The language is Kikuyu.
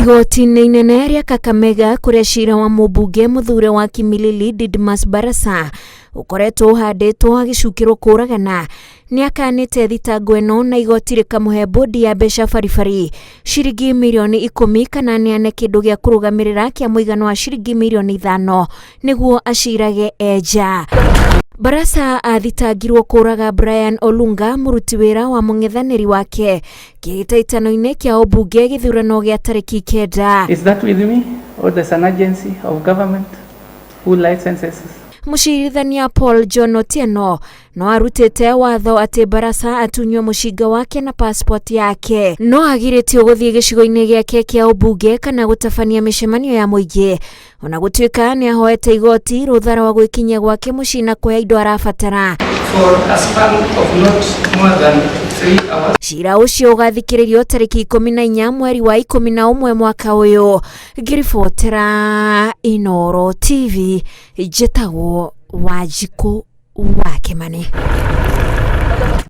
Igoti-inĩ inene rĩa Kakamega kũrĩa cira wa mũmbunge mũthure wa Kimilili Didmus Barasa ũkoretwo ũhandĩtwo agĩcukĩrwo kũragana nĩ akanĩte thitango ĩno na igoti rĩkamũhe bodi ya mbeca baribari ciringi mirioni 10 kana aneane kĩndũ gĩa kũrũgamĩrĩra kĩa mũigana wa ciringi mirioni 5 nĩguo acirage enja. Barasa athitangirwo kũraga Brian Olunga mũruti wĩra wa mũng'ethanĩri wake kĩhĩtahĩtano-inĩ kĩa ũmbunge gĩthurano gĩa tarĩki 9. Is that with me or there's an agency of government who licenses? Mũcirithania Paul John Otieno no arutĩte watho atĩ Barasa atunywo mũcinga wake na passport yake no agirĩtio gũthiĩ gĩcigo-inĩ gĩake kĩa ũmbunge kana gũtabania mĩcemanio ya mũingĩ ona gũtuĩka nĩ ahoete igoti rũtha rwa gwĩkinyia gwake mũciĩ na kuoya indo arabatara. For a span of not more than 3 hours. Cira ũcio ũgathikĩrĩrio tarĩki 14 mweri wa 11 mwaka ũyũ. Ngĩribotera Inooro TV njĩtagwo Wanjikũ wa Kĩmani.